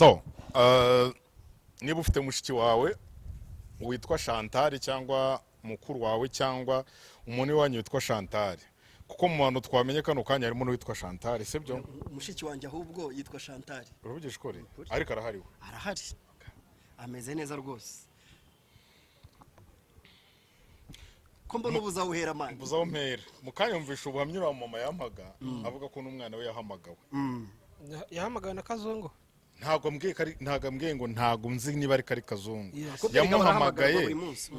So niba ufite mushiki wawe witwa Chantal, cyangwa mukuru wawe, cyangwa umuntu iwanyu witwa Chantal, kuko mu bantu twamenye kano kanya harimo n'uwitwa Chantal, sibyo? Mushiki wanjye ahubwo yitwa Chantal. Uravugisha ukuri? Ariko arahari we? Arahari, ameze neza rwose. Ko mbona ubuze aho uhera, man? Mbuze aho mpera. Mu kanya yumvisha ubuhamya uriya mama yampaga, avuga ko n'umwana we yahamagawe. Yahamagawe na Kazungu. Ntabwo ambwiye ko ntabwo ambwiye ngo ntabwo nzi niba ari kari Kazungu. Kuko erega barahamagarwa Yamuhamagaye. buri munsi.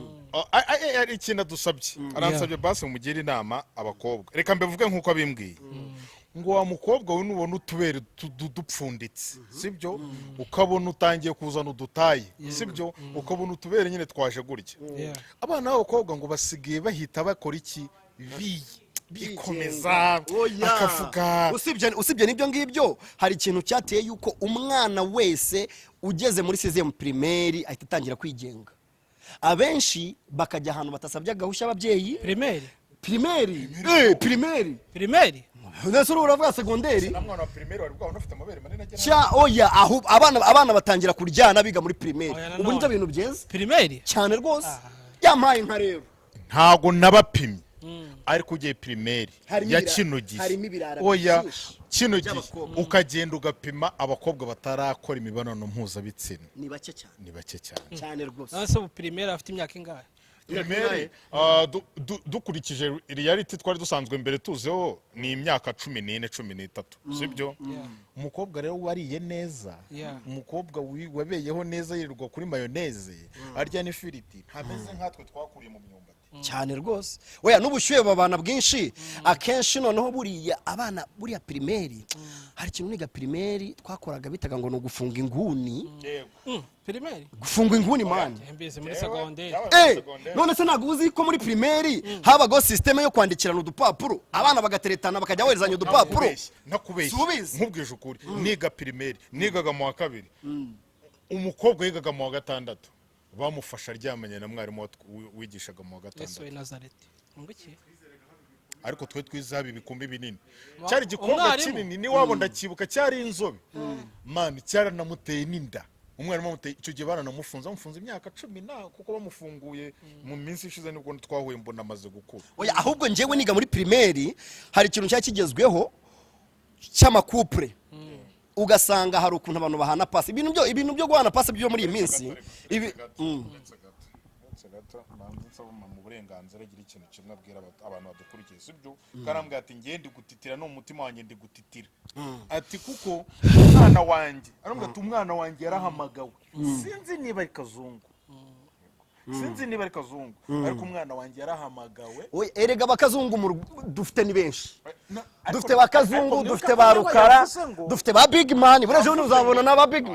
Ah, ari ikintu adusabye, aransabye basi mugire inama abakobwa. Reka mbivuge nk'uko abimbwiye, ngo wa mukobwa we, nubona utubere dupfunditse, sibyo, ukabona utangiye kuzana udutaye, sibyo, ukabona utubere nyine twaje gutya, abana b'abakobwa ngo basigaye bahita bakora iki? Bikomeza. Oya. Akavuga. Usibye n'ibyo ngibyo, hari ikintu cyateye yuko umwana wese ugeze muri sixième primaire ahita atangira kwigenga, abenshi bakajya ahantu batasabye agahushya ababyeyi. Primaire? Primaire, primaire. Primaire? Ndetse ubu uravuga segonderi. Na mwana wa primaire wari bwabona ufite amabere manini agera? Cya oya, aho abana batangira kuryana biga muri primaire. Oya, Ubu nanone. nibyo bintu byeze. Primaire? Cyane rwose, yampaye inka rero. Ntabwo nabapimye, ariko ugiye primaire Harimo ya kino gihe, harimo ibirara oya, byinshi kino gihe by'abakobwa. Ukagenda ugapima abakobwa batarakora imibonano mpuzabitsina, Ni bake cyane. Ni bake cyane. Cyane rwose. None se ubu primaire afite imyaka ingahe? Primaire, dukurikije reality twari dusanzwe mbere tuzeho, ni imyaka 14, 13, sibyo? Umukobwa rero wariye neza, umukobwa wabeyeho neza, yirirwa kuri mayonnaise, arya n'ifiriti, ntameze nkatwe twakuriye mu myumbati. Cyane rwose. Oya, n'ubushyuhe babana bwinshi akenshi. Noneho buriya abana, buriya primaire, hari ikintu niga primaire twakoraga bitaga ngo ni ugufunga inguni. Yego. Primaire? Gufunga inguni, man. Mbizi muri segonderi. None se ntabwo uzi ko muri primaire habagaho système yo kwandikirana udupapuro, abana bagateretana, bakajya boherezanya udupapuro? Ntakubeshye. Si ubizi? Nkubwije ukuri, niga primaire, nigaga mu wa kabiri, umukobwa yigaga mu wa gatandatu bamufasha aryamanye na mwarimu wigishaga mu wa Yesu gatandatu. we Nazareti, ngo iki? Ariko twe twize haba ibikumbi binini, cyari igikobwa Umwarimu? kinini niwabo, ndacyibuka, cyari inzobe, man. Cyaranamuteye n'inda umwarimu amuteye. Icyo gihe baranamufunze, bamufunze imyaka 10 na, kuko bamufunguye mu minsi ishize nibwo twahuye, mbona amaze gukura. Oya, ahubwo njyewe niga muri primaire hari ikintu cyari kigezweho cy'ama couple, ugasanga hari ukuntu abantu bahana pasi, ibintu byo guhana pasi byo muri iyi minsi ibi. Uretse gato, uretse gato, mbanze nsaba mama uburenganzira agira ikintu kimwe abwira abantu badukurikiye, sibyo? Karambwira ati: "Ngiye ndi gutitira, no mu mutima wanjye ndi gutitira," ati kuko umwana wanjye, arambwira ati: "Umwana wanjye yarahamagawe, sinzi niba ari Kazungu, sinzi niba ari Kazungu, ariko umwana wanjye yarahamagawe." Oya, erega abakazungu dufite ni benshi. Dufite ba Kazungu, Ariko mwibuke dufite ko ba nawe Rukara, yavuze ngo dufite ba Big Man. Buriya ejo bundi uzabona n'aba Big.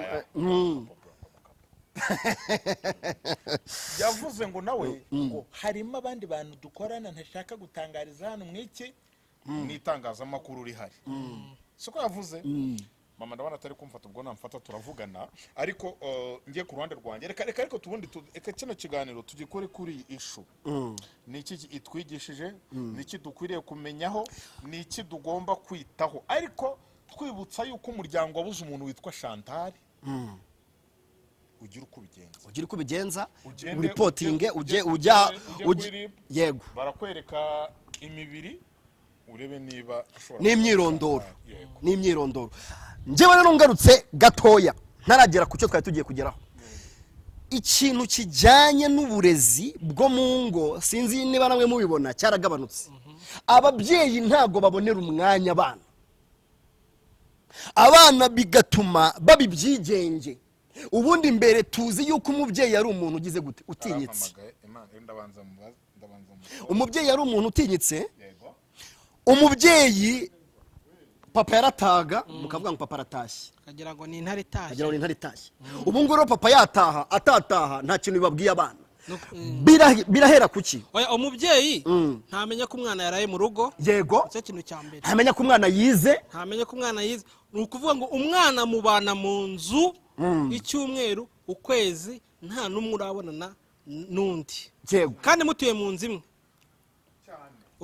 Yavuze ngo nawe ngo harimo abandi bantu dukorana ntashaka gutangariza hano mwiki mu itangazamakuru rihari, siko yavuze? Mama ndabona atari kumfata, ubwo namfata turavugana. Ariko ngiye ku ruhande rwanjye, reka ariko tubundi reka kino kiganiro tugikore kuri iyi issue. Ni iki itwigishije? Ni iki dukwiriye kumenyaho? Ni iki tugomba kwitaho? Ariko twibutsa yuko umuryango wabuze umuntu witwa Chantal, ugira uko ubigenza. Ugira uko ubigenza. Ugende Uripotinge, ujye ujya ujye kuri RIB. Yego. Barakwereka imibiri, urebe niba ashobora N'imyirondoro. Yego. N'imyirondoro. Njyewe rero ngarutse gatoya, ntaragera ku cyo twari tugiye kugeraho, ikintu kijyanye n'uburezi bwo mu ngo, sinzi niba namwe mubibona, cyaragabanutse. Ababyeyi ntabwo babonera umwanya abana, abana bigatuma baba ibyigenge. Ubundi mbere tuzi yuko umubyeyi yari umuntu ugize gute? Utinyitse. Arampamagaye, Imana, ndabanza mubaze, ndabanza mubaze. Umubyeyi yari umuntu utinyitse. Yego. Umubyeyi, papa yarataga, mukavuga ngo papa aratashye. Akagira ngo ni intare itashye. Agira ngo ni intare itashye. Ubu ngubu rero papa yataha atataha, nta kintu bibabwiye abana. Birahera ku ki? Oya, umubyeyi ntamenya ko umwana yaraye mu rugo. Nicyo kintu cya mbere. Ntamenya ko umwana yize. Ntamenya ko umwana yize. Ni ukuvuga ngo umwana mubana mu nzu icyumweru, ukwezi, nta n'umwe urabonana n'undi. Kandi mutuye mu nzu imwe.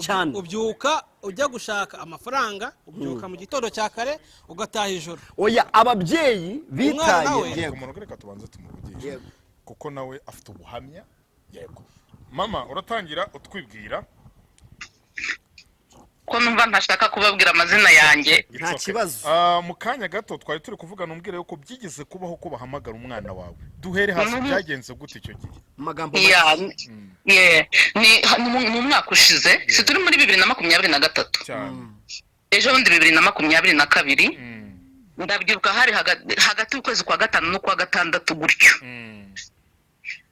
Cyane. Ubyuka ujya gushaka amafaranga, ubyuka mu gitondo cya kare, ugataha ijoro. Oya, ababyeyi bitaye Nawe- Yego. Umuntu, reka tubanze tumuvugishe, Yego. kuko nawe afite ubuhamya. Yego mama, uratangira utwibwira. Ko numva ntashaka kubabwira amazina yanjye. It's Nta okay. kibazo. Ah, mu kanya gato twari turi kuvugana, umbwira yuko byigeze kubaho ko bahamagara umwana wawe. Duhere hasi, byagenze gute icyo gihe? Mu magambo make. Ya, yeah. Ni umwaka ushize, si turi muri 2023? Cyane. Ejo bundi 2022, ndabyibuka hari hagati y'ukwezi kwa gatanu n'ukwa gatandatu gutyo.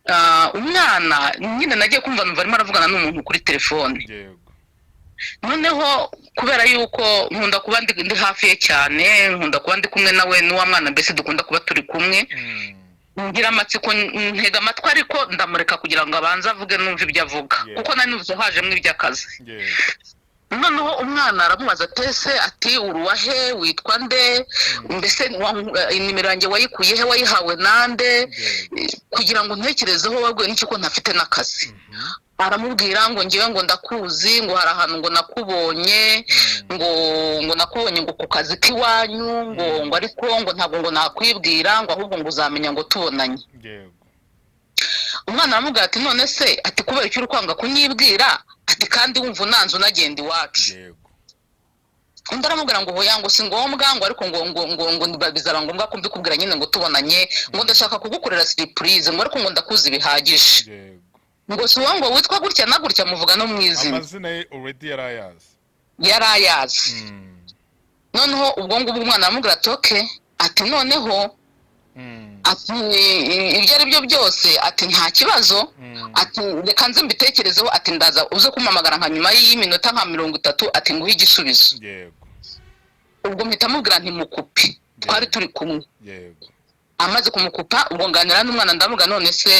Ah, umwana nyine nagiye kumva numva arimo aravugana n'umuntu kuri telefone. Noneho kubera yuko nkunda kuba ndi hafi ye cyane, nkunda kuba ndi kumwe nawe n'uwa mwana, mbese dukunda kuba turi kumwe, ngira amatsiko, ntega amatwi, ariko ndamureka kugira ngo abanze avuge numve ibyo avuga, kuko nari numvise hajemo iby'akazi. Noneho umwana aramubaza ati: "Ese," ati, "uruwahe? Witwa nde? Mbese nimero yanjye wayikuye he? Wayihawe nande? Kugira ngo ntekerezeho wabwiwe n'iki ko ntafite n'akazi?" Aramubwira ngo: "Ngewe ngo ndakuzi, ngo hari ahantu ngo nakubonye, ngo nakubonye ngo ku kazi k'iwanyu, ngo ariko ngo ntabwo ngo nakwibwira, ngo ahubwo ngo uzamenya ngo tubonanye." Umwana aramubwira ati: "None se," ati, "kubera icyo uri kwanga kunyibwira?" ati, "kandi wumva unanze unagenda iwacu." Undi aramubwira ngo: "Hoya," ngo, "si ngombwa," ngo, "ariko ngo bizaba ngombwa ko mbikubwira nyine ngo tubonanye, ngo ndashaka kugukorera surprise," ngo, "ariko ngo ndakuzi bihagije." Ngo: "Si wowe ngo witwa gutya na gutya?" Muvuga no mu izina. Amazina ye already yari ayazi. Yari ayazi. Noneho ubwo ngubwo umwana aramubwira ati: "Okay," ati, "noneho," ati, "ibyo ari byo byose," ati, "nta kibazo," ati, "reka nze mbitekerezeho," ati, "ndaza uze kumpamagara nka nyuma y'iminota nka 30," ati, "nguhe igisubizo." Ubwo mpita mubwira nti: "Mukupe." Twari turi kumwe. Amaze kumukupa, ubwo nganira n'umwana, ndavuga: "None se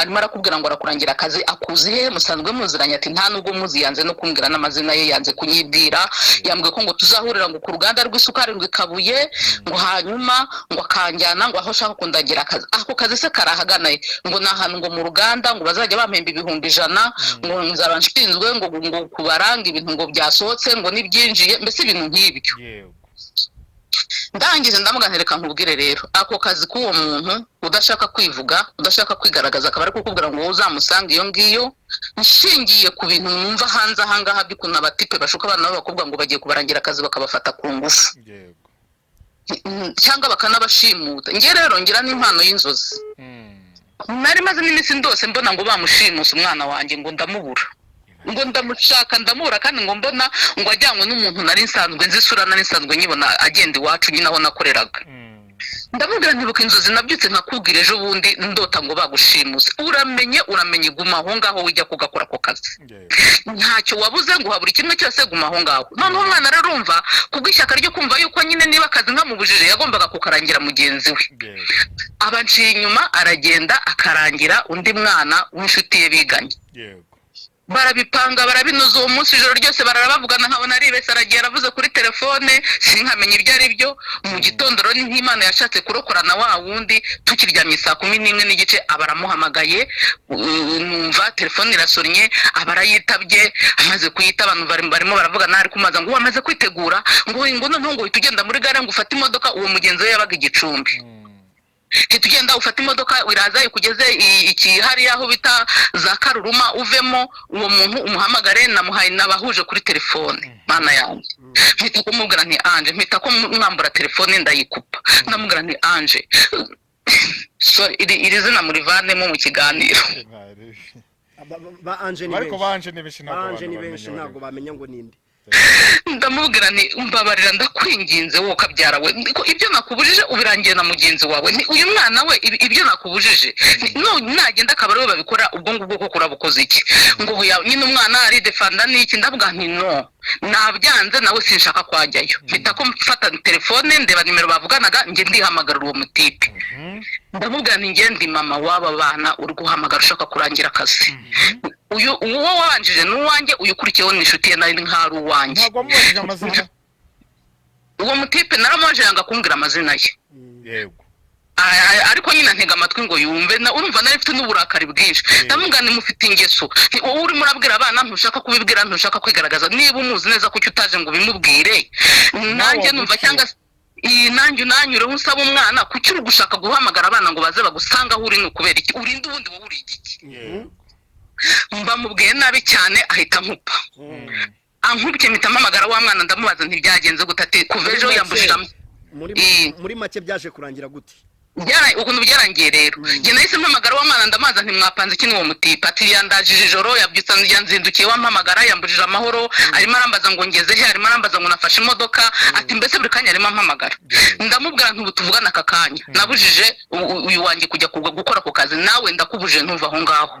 arimo arakubwira ngo arakurangira akazi, akuzi he? Musanzwe muziranye?" Ati: "Nta nubwo muzi, yanze no kumbwira n'amazina ye, yanze kunyibwira. Yambwiye ko ngo tuzahurira ngo ku ruganda rw'isukari ngo i Kabuye, ngo hanyuma ngo akanjyana ngo aho ashaka kundagira akazi." "Ako kazi se kari ahagana he?" Ngo: "Ni ahantu ngo mu ruganda, ngo bazajya bampemba 100,000, ngo nzaba nshinzwe ngo kubaranga ibintu ngo byasohotse ngo n'ibyinjiye, mbese ibintu nk'ibyo." Ndangije ndamuga nti: "Reka nkubwire rero, ako kazi k'uwo muntu udashaka kwivuga, udashaka kwigaragaza, akaba ari kukubwira ngo wowe uzamusange iyo ngiyo, nshingiye ku bintu mwumva hanze ahangaha by'ukuntu abatipe bashuka abana b'abakobwa ngo bagiye kubarangira akazi, bakabafata ku ngufu cyangwa bakanabashimuta. Njye rero ngira n'impano y'inzozi. Nari maze n'iminsi ndose mbona ngo bamushimuse umwana wanjye, ngo ndamubura, ngo ndamushaka ndamubura, kandi ngo mbona ngo ajyanywe n'umuntu nari nsanzwe nzi isura, nari nsanzwe nyibona agenda iwacu nyine aho nakoreraga." Ndamubwira: "Ntibuka inzozi nabyutse nkakubwira ejo bundi ndota ngo bagushimuse. Uramenye, uramenye, guma aho ngaho, wijya kugakora ako kazi. Ntacyo wabuze, ngo uhabura kimwe cyose, guma aho ngaho." Noneho umwana ararumva kubw'ishyaka ryo kumva yuko nyine niba akazi nkamubujije yagombaga kukarangira mugenzi we, aba anciye inyuma, aragenda akarangira undi mwana w'inshuti ye biganye. Barabipanga, barabinoza. Uwo munsi ijoro ryose barara bavugana, nkabona aribese, aragiye aravuze kuri telefone, sinkamenya ibyo ari byo. Mu gitondo rero ni nk'Imana yashatse kurokorana wa wundi. Tukiryamye saa 11:30 aba aramuhamagaye, numva telefone irasonnye, aba arayitabye. Amaze kuyitaba numva barimo baravugana, ari kumaza ngo wamaze kwitegura, ngo noneho ngo uhita ugenda muri gare ngo ufate imodoka. Uwo mugenzi we yabaga i Gicumbi. Hita ugenda ufate imodoka, iraza ikugeze iki hariya aho bita za Karuruma, uvemo uwo muntu umuhamagare, namuhaye nabahuje kuri telefone. Mana yanjye, mpita kumubwira nti: "Anje," mpita ko mwambura telefone ndayikupa, ndamubwira nti: "Anje," sorry, iri zina murivanemo mu kiganiro. Ba Anje ni Ariko benshi. banje ni benshi, ntabwo Ba Anje abantu ni benshi, bamenya. ntabwo bamenya ngo ninde. Ndamubwira nti: "Mbabarira, ndakwinginze wowe ukabyara we, ko ibyo nakubujije ubirangiye na mugenzi wawe. Ni uyu mwana we, ibyo nakubujije nagenda akaba ariwe babikora, ubwo ngubwo koko urabukoze iki?" Ngo: "Hoya nyine umwana aridefanda n'iki." Ndavuga nti: "No, nabyanze, nawe sinshaka kwajyayo." Mpita ko mfata telefone, ndeba nimero bavuganaga, njye ndihamagarira uwo mutipe, ndamubwira nti: "Njye ndi mama w'aba bana uri guhamagara ushaka kurangira akazi. Uyu uwo wabanjije ni uwanjye, uyu ukurikiyeho ni inshuti ye, nawe ni nk'aho ari uwanjye." Ntabwo wamubajije amazina? Uwo mutipe naramubajije yanga kumbwira amazina ye. Ariko nyine ntega amatwi ngo yumve. Urumva nari mfite n'uburakari bwinshi. Ndamubwira nti mufite ingeso. Nti wowe urimo urabwira abana, ntushaka kubibwira, ntushaka kwigaragaza. Niba umuzi neza, kuki utaje ngo ubimubwire? Nanjye numva waguciye. Cyangwa se iyi nanjye unanyureho usaba umwana, kuki uri gushaka guhamagara abana ngo baze bagusanga aho uri? Ni ukubera iki? Urinde ubundi wowe uri igiki? Mbamubwiye nabi cyane, ahita ankupa. Ankubye, mpita mpamagara wa mwana, ndamubaza ntibyagenze gute? Ati kuva ejo yambujije Muri make, byaje kurangira gute? Ukuntu byarangiye rero, njye nahise mpamagara wa mwana, ndamubaza nti mwapanze iki n'uwo mutipe? Ati yandajije ijoro, yabyutse yanzindukiye, wampamagara, yambujije amahoro, arimo arambaza ngo ngeze he, arimo arambaza ngo nafashe imodoka, ati mbese buri kanya arimo ampamagara. Ndamubwira nti ubu tuvugana aka kanya nabujije uyu wanjye kujya gukora ako kazi, nawe ndakubujije, ntuva aho ngaho.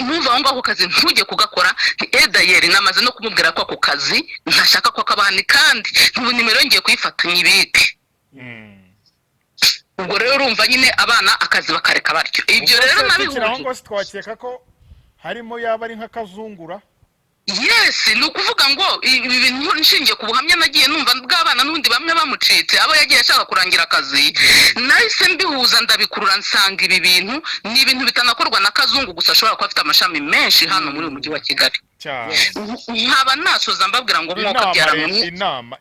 Ntuva aho ngaho ku kazi, ntujye kugakora. Edayeri namaze no kumubwira ko ako kazi ntashaka ko akabani, kandi ntubu nimero ngiye kuyifata nyibike. Ubwo rero urumva nyine abana akazi bakareka batyo, ibyo Ubwo rero se tukiri aho nabihuje. ngo twakeka ko harimo yaba ari nk'akazungura? Yes, ni ukuvuga ngo ibi bintu nshingiye ku buhamya nagiye numva bw'abana n'ubundi bamwe bamucitse, abo yagiye ashaka kurangira akazi, nahise mbihuza, ndabikurura, nsanga ibi bintu ni ibintu bitanakorwa na Kazungu gusa, ashobora kuba afite amashami menshi hano muri uyu mujyi wa Kigali. Cyane. Nkaba nasoza mbabwira ngo mwuka Inama byara rero, inama.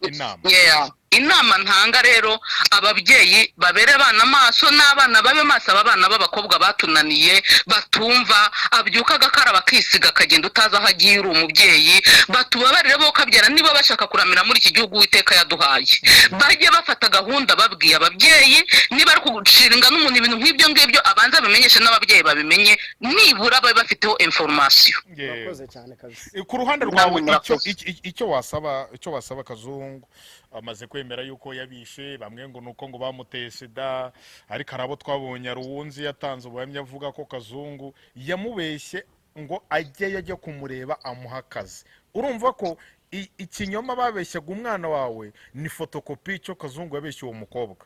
Yeah. Inama ntanga rero, ababyeyi babere abana amaso n'abana babe maso. Aba bana b'abakobwa batunaniye, batumva, abyuka agakaraba, akisiga, akagenda utazi aho agiye uri umubyeyi. Batubabarire bo kabyara, niba bashaka kuramira muri iki gihugu Uwiteka yaduhaye, bajye bafata gahunda babwiye ababyeyi. Niba ari gushinga n'umuntu ibintu nk'ibyo ngibyo, abanza abimenyeshe n'ababyeyi babimenye, nibura babe bafiteho information. Urakoze cyane kabisa. Ku ruhande Namwe rwawe, icyo murakoze. icyo wasaba Kazungu, amaze kwemera yuko yabishe bamwe, ngo nuko ngo bamuteye sida, ariko hari abo twabonye, hari uwunzi yatanze ubuhamya avuga ko Kazungu yamubeshye ngo ajyeyo ajya kumureba amuha akazi. Urumva ko ikinyoma babeshyaga umwana wawe ni fotokopi icyo Kazungu yabeshye uwo mukobwa.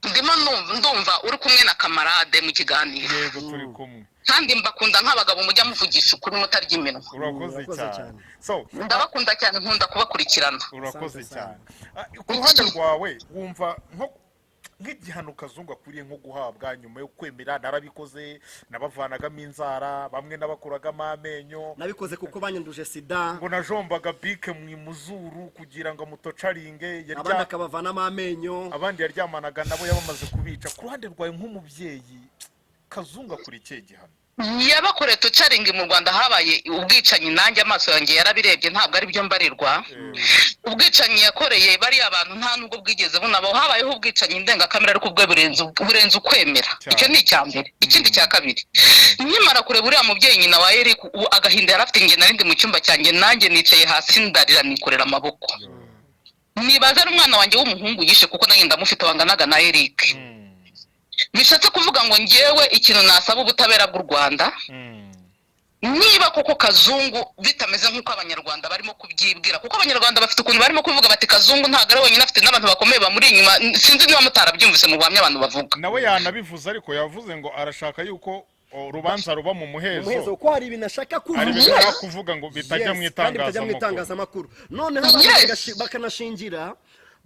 Ndimo ndumva uri kumwe na kamarade mu kiganiro. Yego, turi kumwe. Kandi mbakunda nk'abagabo mujya muvugisha ukuri mutarya iminwa. Urakoze Urakoze cyane. cyane. So Ndabakunda cyane, nkunda kubakurikirana. Urakoze Asante. cyane. Ku ruhande rwawe, wumva nk'igihano Kazungu akwiriye nko guhabwa nyuma yo kwemera narabikoze, nabavanagamo inzara bamwe, nabakuragamo amenyo, nabikoze kuko banyanduje sida, ngo najombaga bike mu imuzuru kugira ngo amutocaringe, abandi akabavanamo amenyo, abandi yaryamanaga nabo yabamaze kubica, ku ruhande rwawe nk'umubyeyi, Kazungu akuriye ikihe gihano? Yabakoreye torturing. Mu Rwanda habaye ubwicanyi, nanjye amaso yanjye yarabirebye, ntabwo ari byo mbarirwa. Ubwicanyi yakoreye bariya bantu nta nubwo bwigeze bunabaho. Habayeho ubwicanyi ndengakamere, ariko ubwo burenze ukwemera. Cyane. Icyo ni icya mbere. Ikindi cya kabiri, nkimara kureba uriya mubyeyi, nyina wa Eric, ubu agahinda yari afite, njye narindi mu cyumba cyanjye, nanjye nicaye hasi ndarira, nikorera amaboko, nibaza ari umwana wanjye w'umuhungu yishe, kuko nanjye ndamufite wanganaga na Eric. Bishatse kuvuga ngo ngewe ikintu nasaba ubutabera bw'u Rwanda, niba koko Kazungu bitameze nk'uko Abanyarwanda barimo kubyibwira, kuko Abanyarwanda bafite ukuntu barimo kuvuga bati Kazungu ntabwo ari wenyine, afite n'abantu bakomeye bamuri inyuma. Sinzi niba mutarabyumvise mu buhamya abantu bavuga. Nawe yanabivuze, ariko yavuze ngo arashaka yuko urubanza ruba mu muhezo. Umuhezo, kuko hari ibintu ashaka Hari kuvuga. ibintu ashaka kuvuga ngo bitajya mu Yes, kandi bitajya mu itangazamakuru. itangazamakuru. Noneho abantu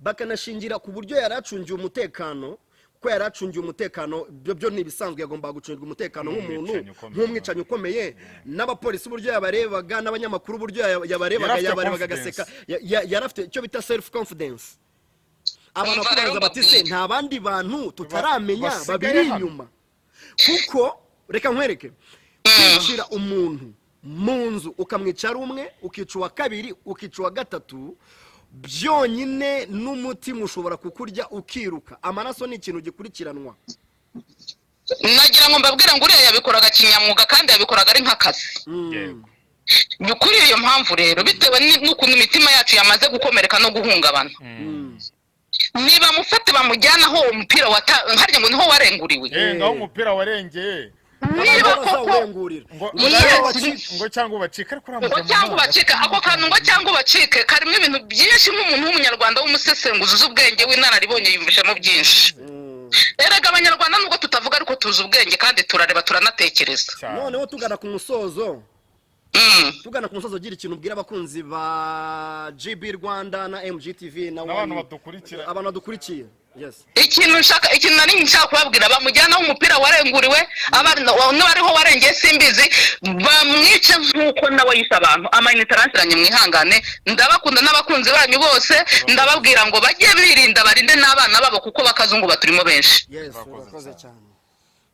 bakanashingira ku buryo yari acungiwe umutekano, kuko yari acungiwe umutekano, ibyo byo ni ibisanzwe, yagombaga gucungirwa umutekano nk'umuntu Nk'umwicanyi ukomeye. Nk'umwicanyi ukomeye, n'abapolisi uburyo yabarebaga, n'abanyamakuru uburyo yabarebaga, Yari afite yabarebaga confidence. agaseka. Yari afite icyo bita self confidence. Abantu Umva rero bakubaza bati se mbabwire. nta bandi bantu tutaramenya Basigaye babiri hano. inyuma? Kuko reka nkwereke, kwicira umuntu mu nzu, ukamwica ari umwe, ukica uwa kabiri, ukica uwa gatatu, byonyine n'umutima ushobora kukurya ukiruka. Amaraso ni ikintu gikurikiranwa. Nagira ngo mbabwire ngo uriya yabikoraga kinyamwuga, kandi yabikoraga ari nk'akazi. Ni kuri iyo mpamvu rero, bitewe n'ukuntu imitima yacu yamaze gukomereka no guhungabana, nibamufate bamujyana aho uwo mupira wata, harya ngo niho warenguriwe. Ngaho umupira warengeye. Niba koko Bazawurengurira. Ngo ngo cyangwa ubacike, ariko uriya Ngo mugabo cyangwa ubacike, ako kantu ngo cyangwa ubacike karimo ibintu byinshi. Nk'umuntu w'Umunyarwanda w'umusesenguzi uzi ubwenge, w'inararibonye, yumvishemo byinshi. Erega Abanyarwanda nubwo tutavuga, ariko tuzi ubwenge kandi turareba, turanatekereza. Cyane. Noneho tugana ku musozo, tugana ku musozo, ugira ikintu ubwira abakunzi ba GB Rwanda na MGTV na N'abantu One- badukurikira. Abantu badukurikiye. Yes. Ikintu nshaka, ikintu nari nshaka kubabwira, bamujyanaho umupira warenguriwe, niba ariho warengeye simbizi, bamwice nk'uko nawe yishe abantu. Amayinite aransiranye, mwihangane. Ndabakunda n'abakunzi banyu bose. Ndababwira ngo bajye birinda, barinde n'abana babo, kuko bakazungu baturimo benshi. Yes. Urakoze Urakoze cyane. cyane.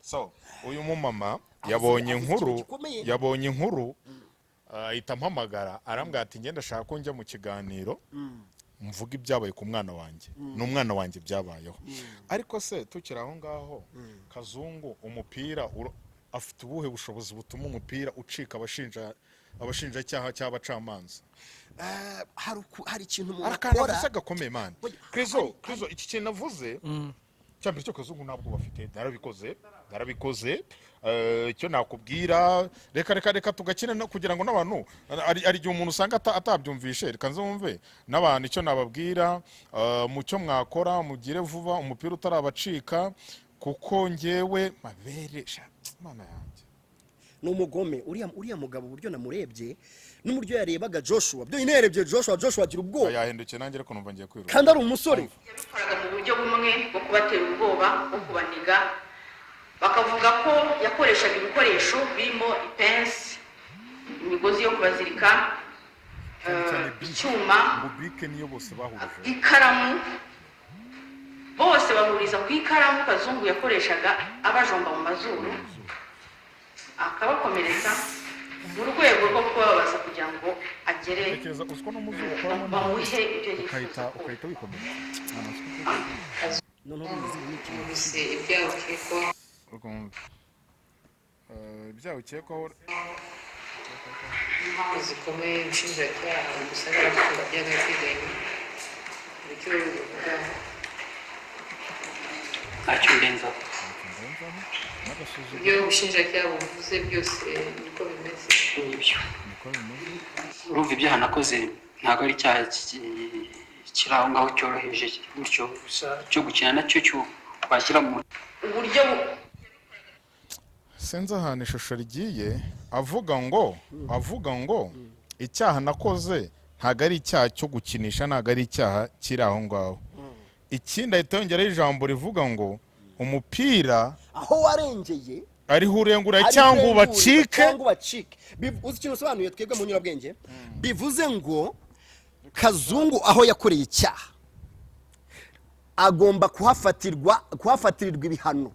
So uyu mumama yabonye avuze inkuru, ikintu gikomeye. yabonye inkuru, ahita ampamagara, arambwira ati: "Ngenda ashaka ko njya mu kiganiro mvuga ibyabaye ku mwana wanjye." Ni umwana wanjye byabayeho. Ariko se tukiri aho ngaho, Kazungu umupira afite ubuhe bushobozi butuma umupira ucika abashinjacyaha cyangwa abacamanza? Hari ikintu umuntu Hari akantu akora. avuze gakomeye, man. Oya, Krizo, Krizo, iki kintu avuze cya mbere cyo, Kazungu ntabwo bafite, narabikoze, narabikoze. Icyo nakubwira, reka reka reka tugakine no kugira ngo n'abantu, hari igihe umuntu usanga atabyumvishe. Reka nze wumve n'abantu icyo nababwira. Mu cyo mwakora, mugire vuba umupira utarabacika, kuko njyewe mabere sha, Mana yanjye. Ni umugome uriya mugabo. Uburyo namurebye n'uburyo yarebaga Joshua, byonyine yarebye Joshua, Joshua agira ubwoba. Yahindukiye, nanjye ariko numva ngiye kwiruka. Kandi ari umusore. Yabikoraga mu buryo bumwe bwo kubatera ubwoba, bwo kubaniga, bakavuga ko yakoreshaga ibikoresho birimo ipensi, imigozi yo kubazirika, Cyane cyane bike. icyuma, Ngo bike niyo bose bahurije. Ikaramu. Bose bahuriza ku ikaramu Kazungu yakoreshaga abajomba mu mazuru akabakomeretsa, mu rwego rwo kubabaza kugira ngo agere Tekereza uziko no mu zuba ukoramo bamuhe ibyo ukahita yifuza ko ukahita wikomeretsa. Noneho bizi ni ikintu. Numvise ibyaha ukekwaho. Ukumva. Ibyaha ukekwaho. Impamvu zikomeye ubushinjacyaha bugusabira gufunga by'agateganyo, icyo bivugaho? Ntacyo ndenzaho. N'agasuzuguro. Ibyo ubushinjacyaha buvuze byose niko bimeze? Nibyo. Niko bimeze. Urumva, ibyaha nakoze ntabwo ari icyaha kiri aho ngaho cyoroheje gutyo gusa cyo gukina nacyo, cyo washyira mu Uburyo Sinzi ahantu ishusho rigiye. Avuga ngo icyaha nakoze ntabwo ari icyaha cyo gukinisha, ntabwo ari icyaha kiri aho ngaho. Ikindi ahita yongeraho ijambo rivuga ngo umupira aho warengeye ariho urengura ari cyangwa urengurira, ubacike. Cyangwa ubacike. Uzi ikintu usobanuye twebwe mu nyurabwenge? Bivuze ngo Kazungu aho yakoreye icyaha agomba kuhafatirwa, kuhafatirirwa ibihano.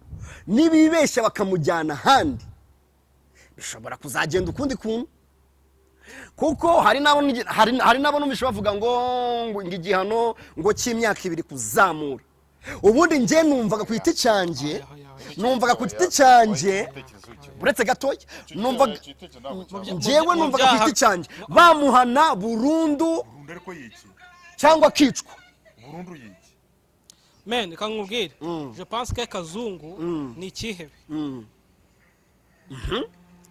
Nibibeshya bakamujyana ahandi, bishobora kuzagenda ukundi kuntu, kuko hari n'abo numvise bavuga ngo igihano ngo cy'imyaka 2 kuzamura. Ubundi njye numvaga ku giti cyanjye, uretse gatoya, numvaga njyewe Mu numvaga ku giti cyanjye bamuhana burundu Burundu ariko yiki? Cyangwa akicwa. Burundu yiki? Men, reka nkubwire, je pense que Kazungu ni ikihebe.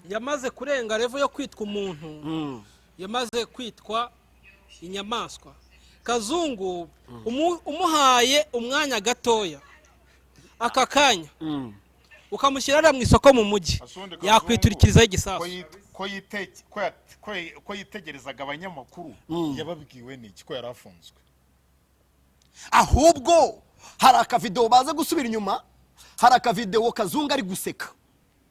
Yamaze kurenga level yo kwitwa umuntu, yamaze kwitwa inyamaswa. Kazungu umuhaye umwanya gatoya, aka kanya ukamushyira hariya mu isoko mu mujyi, Asundi Kazungu, yakwiturikirizaho igisasu. Ko yitegerezaga abanyamakuru, yababwiwe n'iki ko yari afunzwe? Ahubwo hari akavidewo baza gusubira inyuma, hari akavidewo Kazungu ari guseka.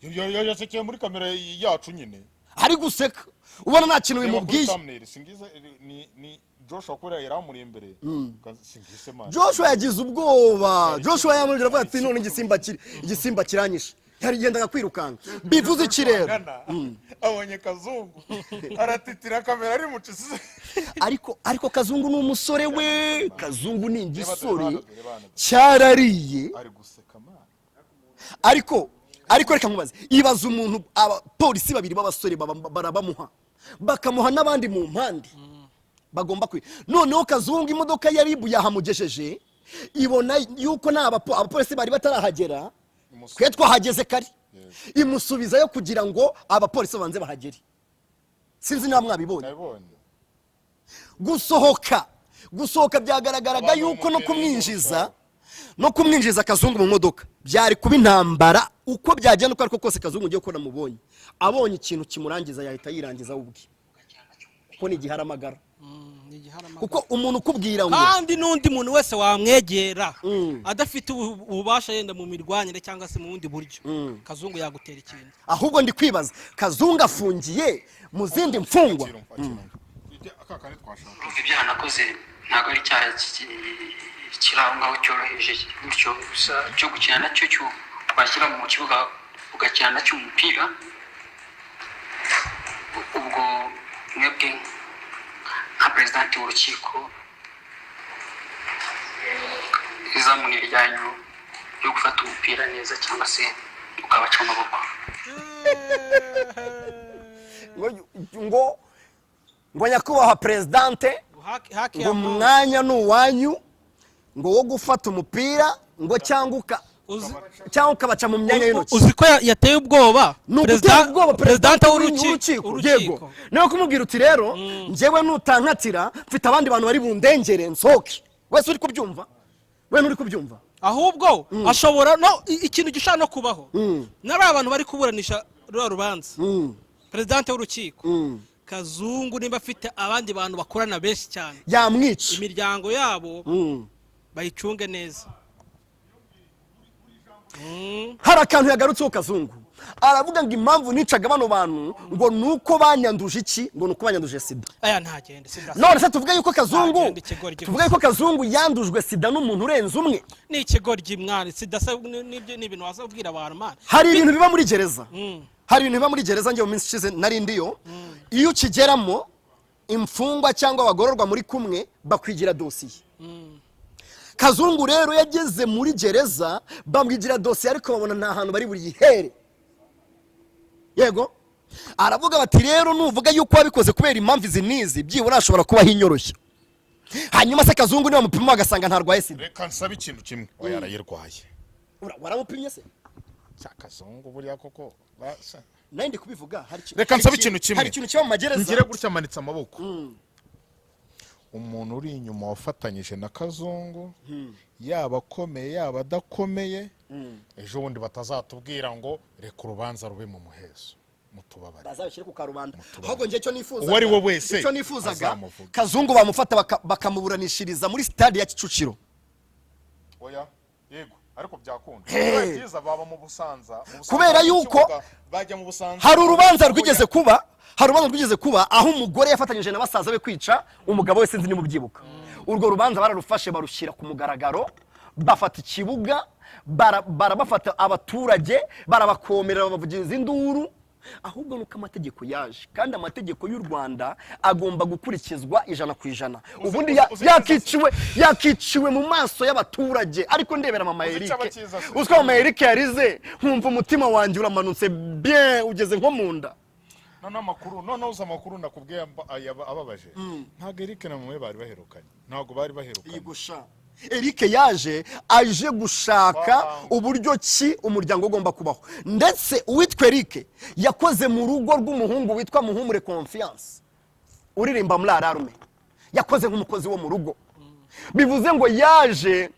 Yasekeye muri kamera yacu nyine. Ari guseka, ubona nta kintu Reba kuri bimubwiye. thumbnail, singize ni Joshua kubera yari amuri imbere, singise man. Joshua yagize ubwoba. Joshua yamubwira, avuga ati: "None igisimba kiranyishe." Yarigendaga kwirukanka. Bivuze iki rero? Ngana, abonye Kazungu aratitira, kamera ari mucisi. Ariko Kazungu ni umusore we, Kazungu ni igisore Reba hano, cyarariye. Ari guseka, man. Ariko reka nkubaze, ibaza umuntu abapolisi babiri b'abasore barabamuha, bakamuha n'abandi mu mpande bagomba kwi. Noneho Kazungu imodoka ya RIB yahamugejeje, ibona yuko nta abapolisi bari batarahagera. Twe twahageze kare, imusubizayo kugira ngo abapolisi babanze bahagere. Sinzi niba mwabibonye. Nabibonye. Gusohoka byagaragaraga Abantu yuko no bamuteye kumwinjiza Kazungu mu modoka byari kuba intambara. Uko byagenda uko ariko kose, Kazungu ugiye ko namubonye, abonye ikintu kimurangiza yahita yirangiza we ubwe, kuko ni igihe aramagara. Ni igiharamagara. Kuko umuntu ukubwira ngo Kandi n'undi muntu wese wamwegera adafite ububasha yenda mu mirwanire cyangwa se mu bundi buryo, Kazungu yagutera ikintu. Ahubwo ndi kwibaza, Kazungu afungiye mu zindi mfungwa? Akira, akira. Aka kandi twashaka. Urumva, ibyaha nakoze ntabwo ari icyaha kiri aho ngaho cyoroheje gutyo gusa cyo gukina nacyo, cyo washyira mu kibuga ugakina nacyo umupira. Ubwo mwebwe nka perezidanti w'urukiko, izamu ni iryanyu ryo gufata umupira neza cyangwa se ukabaca amaboko. Ngo nyakubahwa perezidante, Haki ngo ya Mungu. umwanya ni uwanyu ngo wo gufata umupira ngo cyangwa uka cyangwa ukabaca mu myanya y'intoki. Uzi ko yateye ubwoba Ni ugutera ubwoba perezidante w'urukiko. w'urukiko. Yego, niyo kumubwira uti: "Rero njyewe nutankatira mfite abandi bantu bari bundengere nsohoke." Wese uri kubyumva, we nturi kubyumva. Ahubwo ashobora no ikintu gishobora no kubaho n'ari abantu bari kuburanisha ruriya rubanza, perezidante w'urukiko Kazungu nimba afite abandi bantu bakorana benshi cyane, yamwica. Imiryango yabo bayicunge neza. Hari akantu yagarutseho Kazungu, aravuga ngo impamvu nicaga bano bantu ngo ni uko banyanduje iki? Ngo ni uko banyanduje sida. Aya ntagende, sida. None se tuvuge yuko Kazungu Ntagende, ikigoryi tuvuge yuko Kazungu yandujwe sida n'umuntu urenze umwe? Ni ikigoryi mwana. Sida se nibyo ni ibintu waza kubwira abantu, man? Hari ibintu biba muri gereza, hari ibintu biba muri gereza. Njye mu minsi ishize nari ndiyo. Iyo ukigeramo, imfungwa cyangwa abagororwa muri kumwe bakwigira dosiye. Kazungu rero yageze muri gereza bamwigira dosiye, ariko babona nta hantu bari buyihere. Yego, aravuga bati: "Rero nuvuga yuko wabikoze kubera impamvu izi n'izi, byibura hashobora kubaho inyoroshyo." Hanyuma se Kazungu niba mupima bagasanga ntarwaye sida? Reka nsabe ikintu kimwe. Oya, yarayirwaye. Waramupimye se? Cya Kazungu buriya koko Nawe ndi kubivuga, hari Reka hari nsabe ikintu kimwe. Hari ikintu kiba mu magereza. Ngire gutya, amanitse amaboko. Umuntu uri inyuma wafatanyije na Kazungu, yaba akomeye yaba adakomeye, ejo bundi batazatubwira ngo reka urubanza rube mu muhezo, mutubabare. Bazabishyire ku karubanda. Ahubwo njye icyo nifuzaga, Uwo ari we wese icyo nifuzaga, azamuvuga. Kazungu bamufata bakamuburanishyiriza muri stade ya Kicukiro. Oya, yego, ariko byakunda. Hey. Bibaye byiza baba mu Busanza, mu Busanza Kubera mu yuko kibuga, bajya mu Busanza. Hari urubanza rwigeze kuba, hari urubanza rwigeze kuba aho umugore yafatanyije na basaza be kwica umugabo we. Sinzi niba ubyibuka. Urwo rubanza bararufashe barushyira ku mugaragaro, bafata ikibuga, barabafata abaturage barabakomerera, babavugiriza induru. Ahubwo nuko amategeko yaje, kandi amategeko y'u Rwanda agomba gukurikizwa 100%. Ubundi yakiciwe mu maso y'abaturage. Ariko ndebera mama Uzi Eric. icyo abakiza se? Uziko mama Eric yarize nkumva umutima wanjye uramanutse bien, ugeze nko mu nda. Noneho amakuru, noneho uzi amakuru nakubwiye ababaje? Ntabwo Eric na mama we bari baherukanye, ntabwo bari baherukanye. Yigusha Eric yaje aje gushaka Wow. uburyo ki umuryango ugomba kubaho. Ndetse uwitwa Eric yakoze mu rugo rw'umuhungu witwa Muhumure Confiance uririmba muri Ararume, yakoze nk'umukozi wo mu rugo. Bivuze ngo yaje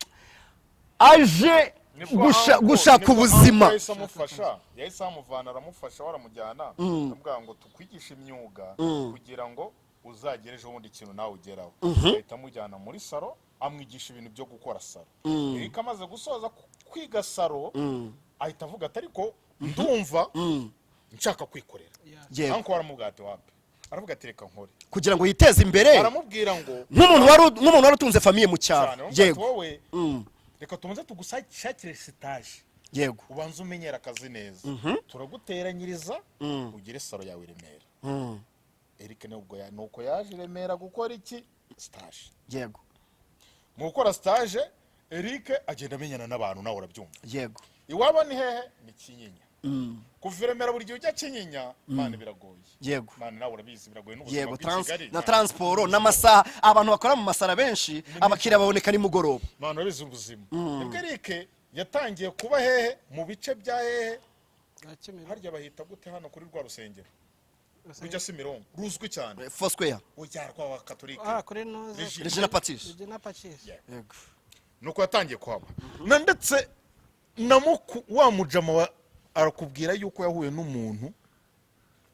aje Nibwo gushaka nibwo ubuzima. uncle yahise amufasha, yahise amuvana, aramufasha, baramujyana, aramubwira ngo tukwigishe imyuga kugira ngo uzagere ejo bundi ikintu nawe ugeraho. Ahita amujyana muri salon, amwigisha ibintu byo gukora salon. Eric amaze gusoza kwiga salon, ahita avuga ati: "Ariko ndumva nshaka kwikorera." Uncle aramubwira ati: "Wapi." Aravuga ati: "Reka nkore." Kugira ngo yiteze imbere. Aramubwira ngo Nk'umuntu wari utunze famille mu cyaro. Cyane, aramubwira ati: "Wowe reka tubanze tugushakire stage, ubanze umenyere akazi neza, turaguteranyiriza ugire salon yawe i Remera." Eric nubwo nuko yaje i Remera gukora iki? Stage. Mu gukora stage, Eric agenda amenyana n'abantu, nawe urabyumva. Iwabo ni hehe? Ni Kinyinya. Kuva i Remera buri gihe ujya Kinyinya, man, biragoye. Man, nawe urabizi, biragoye n'ubuzima bw'i Kigali. Na transport n'amasaha, abantu bakora mu masara benshi, abakiriya baboneka nimugoroba. Man, urabizi ubuzima. Nibwo Eric yatangiye kuba hehe? Mu bice bya hehe harya bahita gute hano kuri rwa rusengero rujya si mirongo ruzwi cyane? Foursquare. Ujya rwa Katolike. Ah, kuri noza. Regina. Regina Pacis. Regina Pacis. Yego. Nuko yatangiye kuhaba na ndetse na muku wa mujama arakubwira yuko yahuye n'umuntu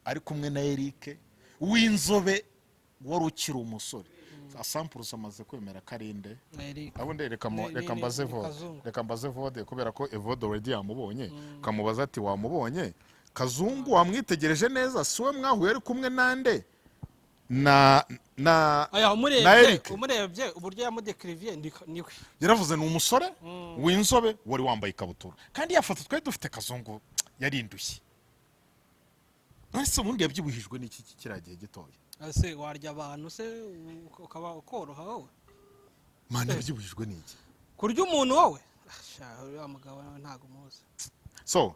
ari kumwe na Eric w'inzobe. Wari ukiri umusore, asampurusi amaze kwemera karinde. Eric. Abundi reka reka mbaze Ni Vode. Kazungu. Reka mbaze Vode, kubera ko Evode already yamubonye. Kamubaza ati: "Wamubonye Kazungu? Wamwitegereje neza? Si we mwahuye ari kumwe nande na Aya na umurebye Eric?" Umurebye uburyo yamudekiriviye niwe. Yaravuze ni umusore w'inzobe wari wambaye ikabutura, kandi ya foto twari dufite Kazungu yarindushye. None se ubundi yabyibuhijwe n'iki kiriya gihe gitoya? Ese warya abantu se ukaba ukoroha wowe? Mani, yabyibuhijwe n'iki? Kurya umuntu wowe? Ah, sha, uriya mugabo nawe ntabwo umuzi. So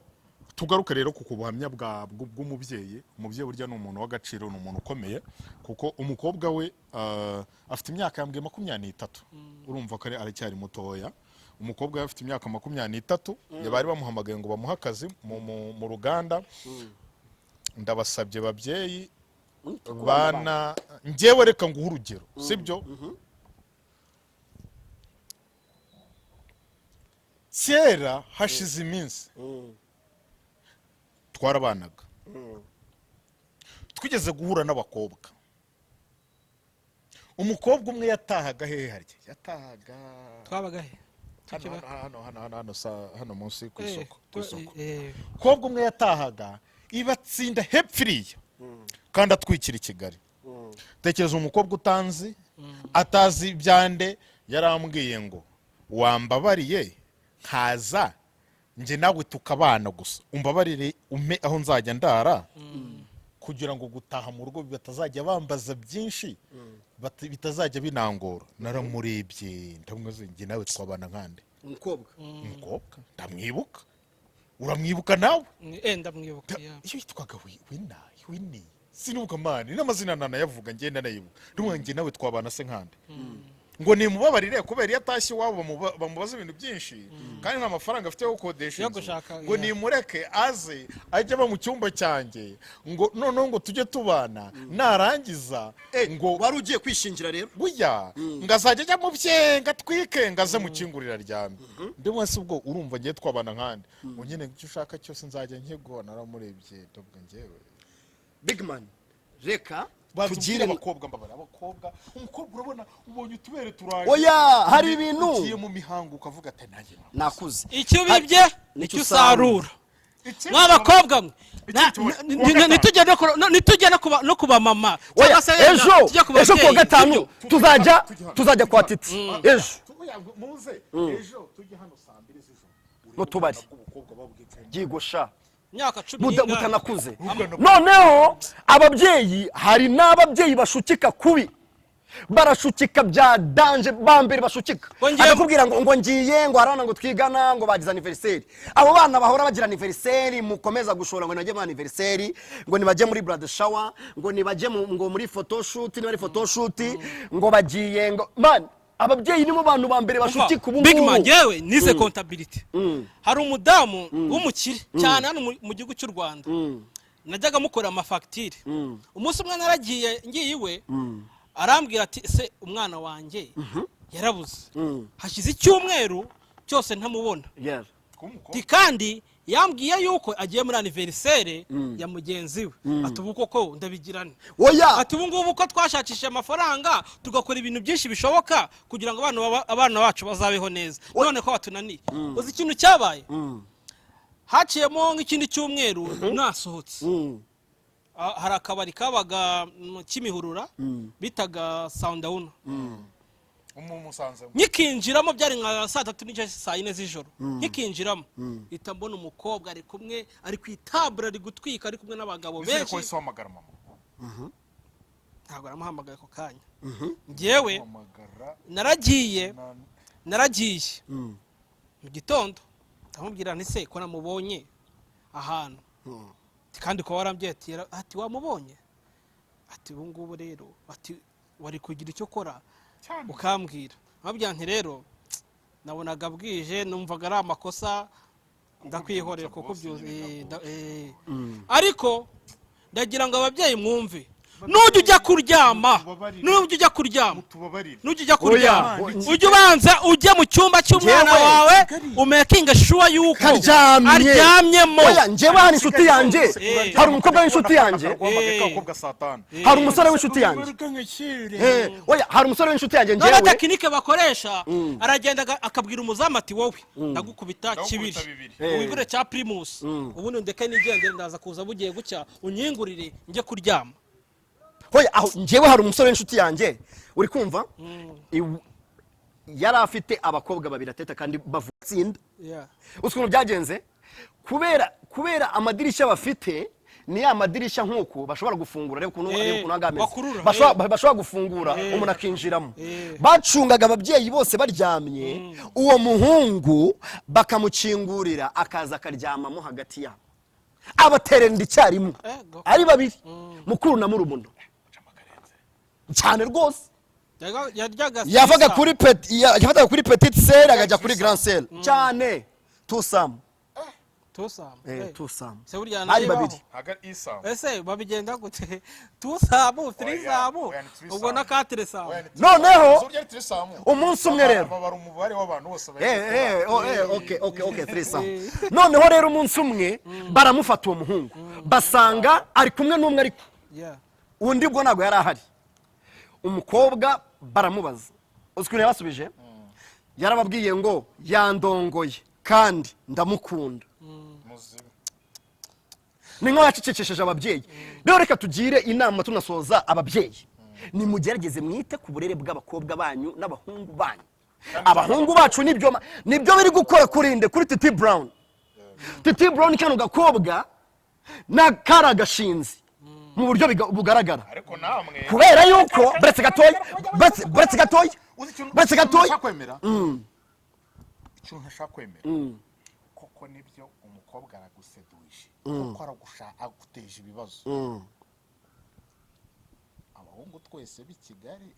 tugaruke rero ku buhamya bw'umubyeyi. Umubyeyi burya ni umuntu w'agaciro, ni umuntu ukomeye, kuko umukobwa we afite imyaka, yambwiye 23. Urumva ko aracyari mutoya. Umukobwa we afite imyaka 23, bari bamuhamagaye ngo bamuhe akazi mu ruganda. Ndabasabye babyeyi bana, njyewe reka nguhe urugero, sibyo? Kera hashize iminsi twarabanaga, twigeze guhura n'abakobwa. Umukobwa umwe yatahaga hehe harya yatahaga? Twabaga he? Hano. Tukiba- Hano hano munsi ku isoko, ku isoko. Umukobwa umwe yatahaga ibatsinda hepfo iriya, kandi atwikira i Kigali. Tekereza umukobwa utanzi, atazi ibyande, yarambwiye ngo: "Wambabariye nkaza njye nawe tukabana gusa, umbabarire umpe aho nzajya ndara, kugira ngo gutaha mu rugo batazajya bambaza byinshi, bitazajya binangora." Naramurebye ndamwibaza: "Njye nawe twabana nkande?" Umukobwa. Umukobwa ndamwibuka, uramwibuka nawe? Ndamwibuka, yeah. Iyo yitwaga Wina, Wini, sinibuka mani n'amazina nanayavuga, ngenda nayibuka. Ndumva njye nawe twabana se nkande? Ngo nimubabarire kubera iyo atashye iwabo bamubaza ibintu byinshi, kandi nta mafaranga afite yo gukodesha Yo inzu. gushaka, Ngo yeah. nimureke aze ajye aba mu cyumba cyanjye, ngo noneho ngo tujye tubana, narangiza ngo Wari ugiye kwishingira rero. Burya ngo azajya ajya mu bye, ngo atwike, ngo aze mukingurira aryamye. Ndi wese ubwo urumva ngiye twabana nkande? Ngo nyine icyo ushaka cyose nzajya nkiguha. Naramurebye ndavuga njyewe Big man, reka tugire tugire abakobwa, mbabara abakobwa. Umukobwa urabona ubonye utubere turaje, Oya, hari ibintu ugiye mu mihango ukavuga ati: "Nanjye nakuze." Icyo ubibye Nicyo nicyo usarura. Ikindi Mwa bakobwa mwe, Kuwa gatanu. nitujya no kuba mama Oya, cyangwa se wenda ejo tujya ku ejo kuwa babyeyi, gatanu sibyo? tuzajya Tujya hano. tuzajya kwa Titi ejo. Oya, muze ejo tujye hano saa 2 z'ijoro. Mu tubari. Ubukobwa babwicaye. Byigosha. Imyaka cumi n'ingahe. Butanakuze. Noneho ababyeyi, hari n'ababyeyi bashukika kubi, barashukika bya danger. Ba mbere bashukika, Ngo akakubwira ngo ngiye, ngo hari abana ngo twigana ngo bagize anniversaire. Abo bana bahora bagira anniversaire, mukomeza gushora ngo nibajye muri anniversaire, ngo nibajye muri bridal shower, ngo nibajye ngo muri photoshoot, niba ari photoshoot, ngo bagiye ngo man. Ababyeyi nibo bantu ba mbere bashukika ubu Big man, ngubu. yewe nize comptabilité. Hari umudamu w'umukire cyane hano mu gihugu cy'u Rwanda, najyaga mukorera amafagitire. Umunsi umwe naragiye, ngiye iwe, arambwira ati: "Ese umwana wanjye yarabuze, hashize icyumweru cyose ntamubona." Ati: "Kandi yambwiye yuko agiye muri anniversaire ya mugenzi we." Ati: "Ubu koko ndabigirane?" Oya. Ati: "Ubu ngubu ko twashakishije amafaranga, tugakora ibintu byinshi bishoboka kugira ngo abana bacu bazabeho neza, none ko batunaniye." Uzi ikintu cyabaye? Haciyemo nk'ikindi cyumweru nasohotse. Ah, hari akabari kabaga Kimihurura bitaga Sawundawuna. Umusanze. Nkikinjiramo, byari nka saa 3 n'igice, saa 4 z'ijoro, nkikinjiramo mpita mbona umukobwa ari kumwe, ari ku itabure, ari gutwika, ari kumwe n'abagabo Nizere ko benshi. wahise uhamagara mama. Ntabwo aramuhamagaye ako kanya njyewe. Uhamagara Naragiye, naragiye mu gitondo, ndamubwira nti: "Se ko namubonye ahantu kandi ukaba warambwiye?" Ati: "Ati wamubonye?" Ati: "Ubu ngubu rero," ati, "wari kugira icyo ukora ukambwira." Nkabwira nti: "Rero nabonaga bwije, numvaga ari amakosa, ndakwihorera kuko boss nyine. Ariko ndagira ngo ababyeyi mwumve. Nujya ujya kuryama, Mutubabarire. nujya ujya kuryama, Mutubabarire. nujya ujya kuryama, Oya. ujye ubanza ujye mu cyumba cy'umwana Njyewe- wawe, umakinga sure yuko Karyamye. aryamyemo. Oya, njyewe hano inshuti yanjye, Eh. hari umukobwa w'inshuti yanjye, Kakobwa satani. Hari umusore w'inshuti yanjye. Oya, hari umusore w'inshuti yanjye None njyewe. technique bakoresha, aragenda akabwira umuzamu ati: "Wowe ndagukubita kibiri, Ndagukubita bibiri." Wigure cya Primus, ubundi ndeke nigendere, ndaza kuza bugiye gucya unyingurire njye kuryama." Oya, aho njyewe hari umusore w'inshuti yanjye, uri kumva, yari afite abakobwa babiri ateta kandi bavutsinda. Uzi ukuntu byagenze? Kubera amadirishya bafite ni ya madirishya nk'uku bashobora gufungura, reba ukuntu, reba ukuntu anga ameze. Bakurura, Bashobora gufungura umuntu akinjiramo. Bacungaga ababyeyi bose baryamye, uwo muhungu bakamukingurira akaza akaryamamo hagati yabo, abaterera inda icyarimwe. Ego. Ari babiri, mukuru na murumuna, cyane rwose. Yaryaga Yavaga sisa. kuri yafataga kuri petite sœur akajya kuri grand sœur, cyane tusamu. Tusamu. Tusamu. Se burya Bari nayo ibaho? babiri. Ntabwo ari isamu. Ese babigenda gute? Tusamu, tirisamu, Oya, ni threesome. ubwo na katirisamu. Oya, ni Noneho, threesome. Urya threesome. umunsi umwe rero, Babara umubare w'abantu bose bari. Oh, okay, threesome. Noneho rero umunsi umwe baramufata uwo muhungu, basanga ari kumwe n'umwe, ariko undi ubwo ntabwo yari ahari. Umukobwa baramubaza, uzi ukuntu yabasubije? Yarababwiye ngo: "Yandongoye kandi ndamukunda." Muzima. Ni nkaho yacecekesheje ababyeyi. Rero reka tugire inama tunasoza ababyeyi: nimugerageze mwite ku burere bw'abakobwa banyu n'abahungu banyu. Abahungu bacu nibyo biri gukora kurinde kuri Titi Brown. Titi Brown, kano gakobwa na kari agashinzi mu buryo bugaragara. Ariko namwe Kubera yuko buretse gatoya, buretse gatoya, Uzi ikintu, buretse gatoya. ntashaka kwemera, ikintu ntashaka kwemera koko nibyo, umukobwa araguseduye koko, aragusha, aguteje ibibazo. Abahungu twese b'i Kigali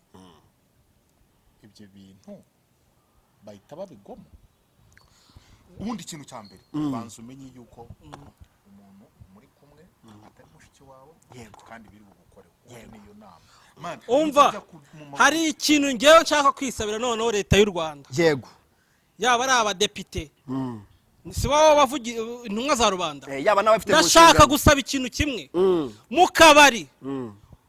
ibyo bintu bahita babigwamo. Ubundi ikintu cya mbere, banza umenye yuko umuntu muri kumwe atari mushiki wawe. Kandi biri bugukoreho. Ubundi niyo nama. Man, Umva, nujya hari ikintu ngewe nshaka kwisabira noneho leta y'u Rwanda, yaba ari abadepite, si bo bavugi intumwa za rubanda? Yaba n'abafite mu Ndashaka nshingano. gusaba ikintu kimwe: mu kabari,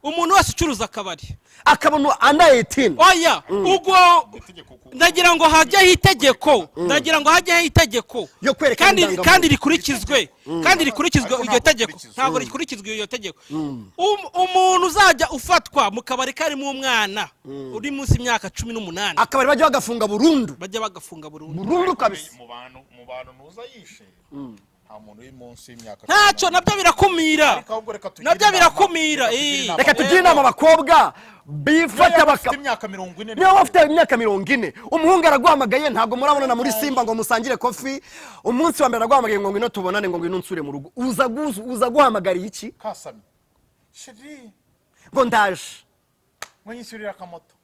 umuntu wese ucuruza akabari akabona under 18, oya, ubwo Itegeko ndagira ngo hajyeho itegeko, ndagira ngo hajyeho itegeko Yo kwerekana kandi indangamuntu. kandi rikurikizwe Ariko iryo ntabwo tegeko. rikurikizwa. Ntabwo rikurikizwa iryo tegeko. Umuntu uzajya ufatwa mu kabari karimo umwana uri munsi y'imyaka 18, akabari bajya bagafunga burundu. Bajya bagafunga burundu. Burundu kabisa. Mu bantu ntuza yishe, nta muntu uri munsi y'imyaka Ntacyo 18. nabyo birakumira. Ariko ahubwo reka tugire Nabyo inama. birakumira. Reka tugire inama. Reka tugire inama abakobwa bifata Niba baka ufite imyaka 40, niba bafite imyaka 40, umuhungu araguhamagaye, ntabwo murabonana muri Simba ngo musangire coffee. Umunsi wa mbere araguhamagaye ngo: "Ngwino tubonane," ngo: "Ngwino unsure mu rugo." Uza guhamagariye iki? Kasamye chéri, Ngo: "Ndaje." ngo nyishyurire akamoto.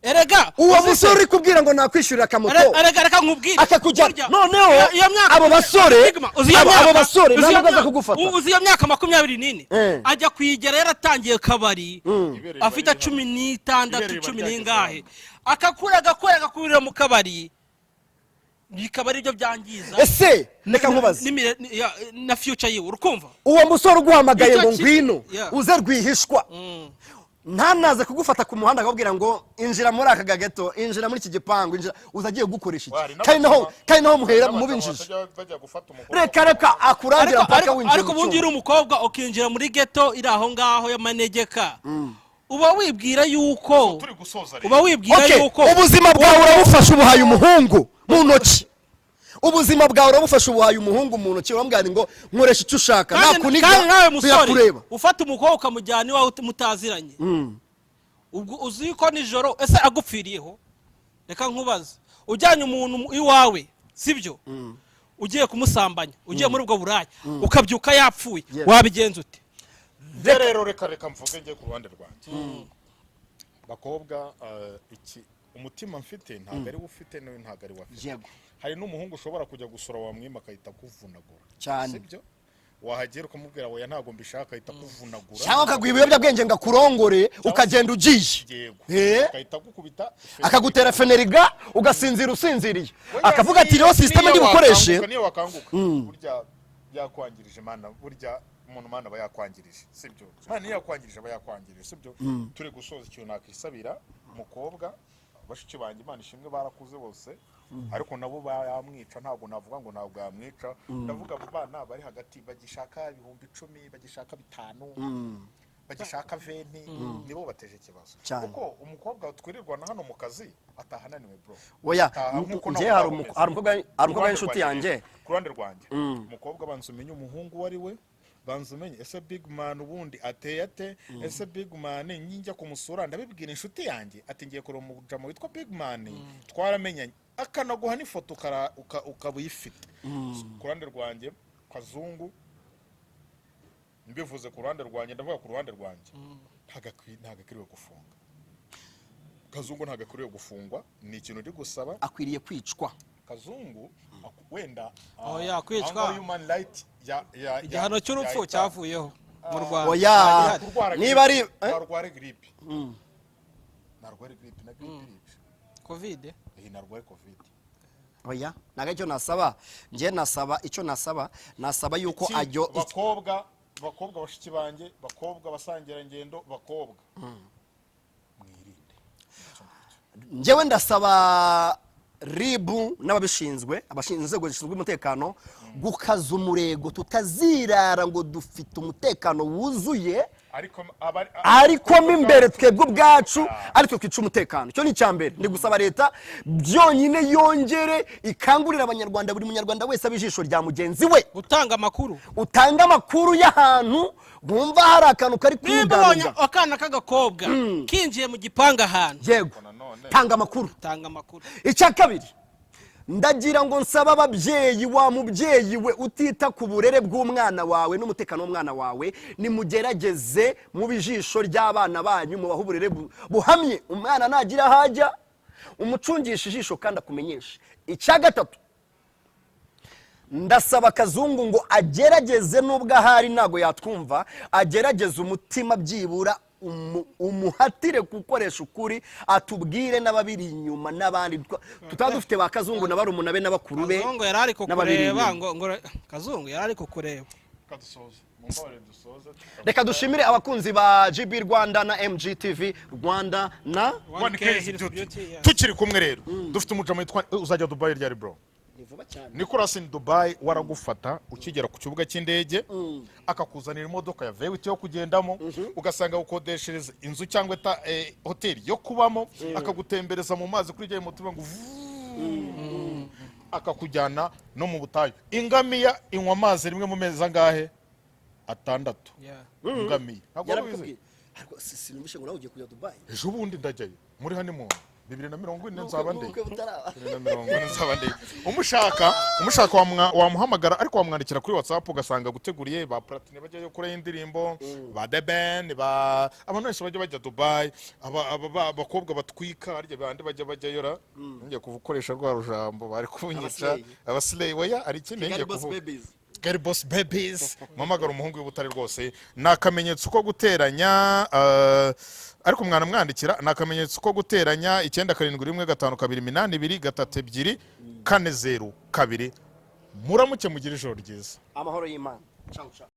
Erega Uwo uzi musore uri kubwira ngo nakwishyurira akamoto, Erega reka nkubwire. akakujya Burya, noneho iyo myaka, abo basore, Sigma, uzi iyo abo basore uzi iyo ntabwo aza kugufata. Uzi iyo myaka 24, ajya kuyigera yaratangiye kabari Ibere riba afite riri 16, Ibere riba cumi ryageze n'ingahe, akakura, agakora, agakurira mu kabari, bikaba aribyo byangiza Ese reka nkubaze, na future yiwe, urukumva? Uwo musore uguhamagaye Icyo ngo ngwino uze rwihishwa, ntanaze kugufata ku muhanda akakubwira ngo: "Injira muri aka gageto, injira muri iki gipangu, injira," uza agiye kugukoresha iki? Hari Kandi naho muhera n'abagabo mubinjije. batajya bajya gufata umukobwa. Reka reka, akurangira mpaka winjiye Ariko mu ubundi iyo cyumba. uri umukobwa ukinjira muri ghetto iri aho ngaho y'amanegeka, uba wibwira yuko Turi gusoza rero. uba wibwira Okay, yuko ubuzima bwawe urabufasha ubuhaye umuhungu mu ntoki. Ubuzima bwawe urabufasha ubuhaye umuhungu mu ntoki, uramubwira ngo: "Nkoresha icyo ushaka." Nakuniga, Kandi nawe musore birakureba. ufata umukobwa ukamujyana iwawe mutaziranye, ubwo uzi ko nijoro ese agupfiriyeho? Reka nkubaze: ujyanye umuntu iwawe, sibyo, ugiye kumusambanya, ugiye muri ubwo buraya, ukabyuka yapfuye, wabigenza ute? Njye rero reka mvuge njye ku ruhande rwanjye. Bakobwa, iki umutima mfite ntabwo ari wo ufite, nawe ntabwo ari wo afite. Hari n'umuhungu ushobora kujya gusura, wamwima akahita akuvunagura. Cyane. Sibyo? Wahagera ukamubwira, "Oya, ntabwo mbishaka," ahita akuvunagura. Cyangwa akaguha ibiyobyabwenge ngo akurongore, ukagenda ugiye. Yego. Eh? Agahita agukubita. Akagutera feneriga, ugasinzira usinziriye. Oya, Akavuga ati, "Rero système niyo ndi bukoreshe." Niyo wakanguka, burya yakwangirije. Mana, burya umuntu, Mana, aba yakwangirije, sibyo? Mana, iyo yakwangirije aba yakwangirije, sibyo? Turi gusoza, ikintu nakisabira umukobwa, bashiki banjye, Imana ishimwe barakuze bose, ariko nabo bayamwica. Ntabwo navuga ngo ntabwo yamwica. Ndavuga abo bana bari hagati bagishaka 10,000, bagishaka 5, bagishaka 20, nibo bateje ikibazo. Cyane. Kuko umukobwa twirirwana hano mu kazi ataha ananiwe, bro. Oya. Ataha nk'uko Njye nawe hari waba umeze. hari umukobwa Ku ruhande w'inshuti rwanjye yanjye. Ku ruhande rwanjye, umukobwa, banza umenye umuhungu uwo ari we, banza umenye ese big man ubundi ateye ate? Ese big man njya kumusura ndabibwira inshuti yanjye, ati ngiye kureba umujama witwa big man, twaramenyanye, akanaguha n'ifoto, ukaba uyifite. Ku ruhande rwanjye, Kazungu, mbivuze ku ruhande rwanjye, ndavuga ku ruhande rwanjye, ntabwo akwiriye gufunga. Kazungu ntabwo akwiriye gufungwa, ni ikintu uri gusaba. Akwiriye kwicwa. Kazungu wenda Oya, kwicwa. aho ngaho human right Igihano cy'urupfu cyavuyeho mu Rwanda. Oya. Ntagihari. Kurwara Niba ari grippe, narware grippe, narware grippe, na grippe irica. Covid. Eh, narware Covid. Oya, ntabwo icyo nasaba, njye nasaba, icyo nasaba, nasaba yuko Ikindi, ajyo bakobwa, bakobwa bashiki banjye, bakobwa basangirangendo, bakobwa, mwirinde icyo ngicyo. Njyewe ndasaba RIB n'ababishinzwe, abashinzwe inzego zishinzwe umutekano, gukaza umurego. Tutazirara ngo dufite umutekano wuzuye, ariko ariko mo imbere twebwe ubwacu ariko twica umutekano. Icyo ni icya mbere. Ndi gusaba leta byonyine yongere ikangurira Abanyarwanda, buri Munyarwanda wese abe ijisho rya mugenzi we. Gutanga amakuru. Utanga amakuru y'ahantu wumva hari akantu kari Niba ubonye kugaruza. akana k'agakobwa kinjiye mu gipangu ahantu, Yego, tanga amakuru. Tanga amakuru. Icya kabiri, ndagira ngo nsabe ababyeyi, wa mubyeyi we utita ku burere bw'umwana wawe n'umutekano w'umwana wawe, nimugerageze mu ijisho ry'abana banyu, mubahe uburere buhamye. Umwana nagira aho ajya, umucungisha ijisho kandi akumenyeshe. Icya gatatu, ndasaba Kazungu ngo agerageze, nubwo ahari ntabwo yatwumva, agerageze umutima byibura umuhatire gukoresha ukuri, atubwire n'ababiri inyuma n'abandi tutaba dufite ba Kazungu na barumuna be n'abakuru be Kazungu yari ari n'ababiri kukureba. inyuma. Ngo Kazungu yari ari kukureba. Reka dusoze, mumbabarire dusoze. Reka dushimire abakunzi ba GB Rwanda na MGTV Rwanda na One K Hills Beauty. Beauty, yeah. Tukiri kumwe rero, dufite umujama witwa uzajya Dubai ryari, bro? Ni vuba cyane. Nicolas in Dubai, waragufata ukigera ku kibuga cy'indege, akakuzanira imodoka ya V8 yo kugendamo, ugasanga gukodeshereza inzu cyangwa hoteli yo kubamo, akagutembereza mu mazi kuri rya moto ngo vuuu, akakujyana no mu butayu. Ingamiya inywa amazi rimwe mu mezi angahe? 6. Yeah. Ingamiya, ntabwo wari ubizi? Yarabikubwiye, ariko sinumvishe ngo nawe ugiye kujya Dubai. Ejo bundi ndajyayo muri honeymoon, 2040 nzaba ndi Ubukwe butaraba. 2040 nzaba ndi. Umushaka wamuhamagara, ariko wamwandikira kuri WhatsApp, ugasanga guteguriye ba Platini bajyayo kure y'indirimbo, ba The Ben, ba abantu benshi bajya bajya Dubai, abakobwa batwika harya bandi bajya bajyayo ra, ngiye kuvukoresha rwa rujambo bari kunyica. Abaslay. Abaslay, oya, ari ikindi Kigali ngiye Boss kuvuga. Babies. Kigali Boss Babies. Muhamagara umuhungu w'Ibutare rwose, ni akamenyetso ko guteranya, ariko mwana mwandikira, ni akamenyetso ko guteranya 9715282340 2. Muramuke, mugire ijoro ryiza. Amahoro y'Imana. Ciao ciao.